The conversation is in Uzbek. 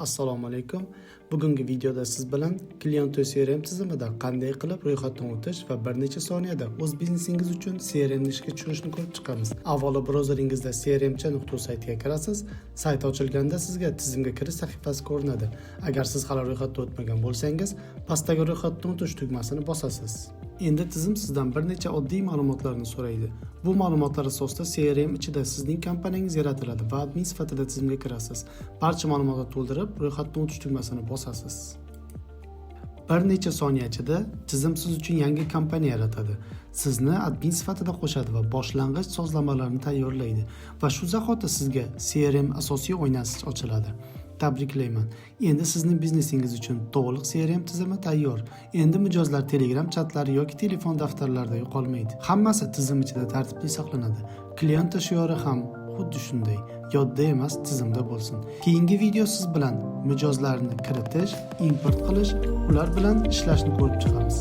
Assalomu alaykum. Bugungi videoda siz bilan Kliento CRM tizimida qanday qilib ro'yxatdan o'tish va bir necha soniyada o'z biznesingiz uchun CRM ni ishga tushirishni ko'rib chiqamiz. Avvalo brauzeringizda crmcha.uz saytiga kirasiz. Sayt ochilganda sizga tizimga kirish sahifasi ko'rinadi. Agar siz hali ro'yxatdan o'tmagan bo'lsangiz, pastdagi ro'yxatdan o'tish tugmasini bosasiz. Endi tizim sizdan bir necha oddiy ma'lumotlarni so'raydi. Bu ma'lumotlar asosida CRM ichida sizning kompaniyangiz yaratiladi va admin sifatida tizimga kirasiz. Barcha ma'lumotlarni to'ldirib, ro'yxatdan o'tish tugmasini bosasiz. Bir necha soniya ichida tizim siz uchun yangi kompaniya yaratadi. Sizni admin sifatida qo'shadi va boshlang'ich sozlamalarni tayyorlaydi va shu zahoti sizga CRM asosiy oynasi ochiladi. Tabriklayman. Endi sizning biznesingiz uchun to'liq CRM tizimi tayyor. Endi mijozlar Telegram chatlari yoki telefon daftarlarida yo'qolmaydi. Hammasi tizim ichida tartibli saqlanadi. Kliento shiori ham xuddi shunday. Yodda emas, tizimda bo'lsin. Keyingi video siz bilan mijozlarni kiritish, import qilish, ular bilan ishlashni ko'rib chiqamiz.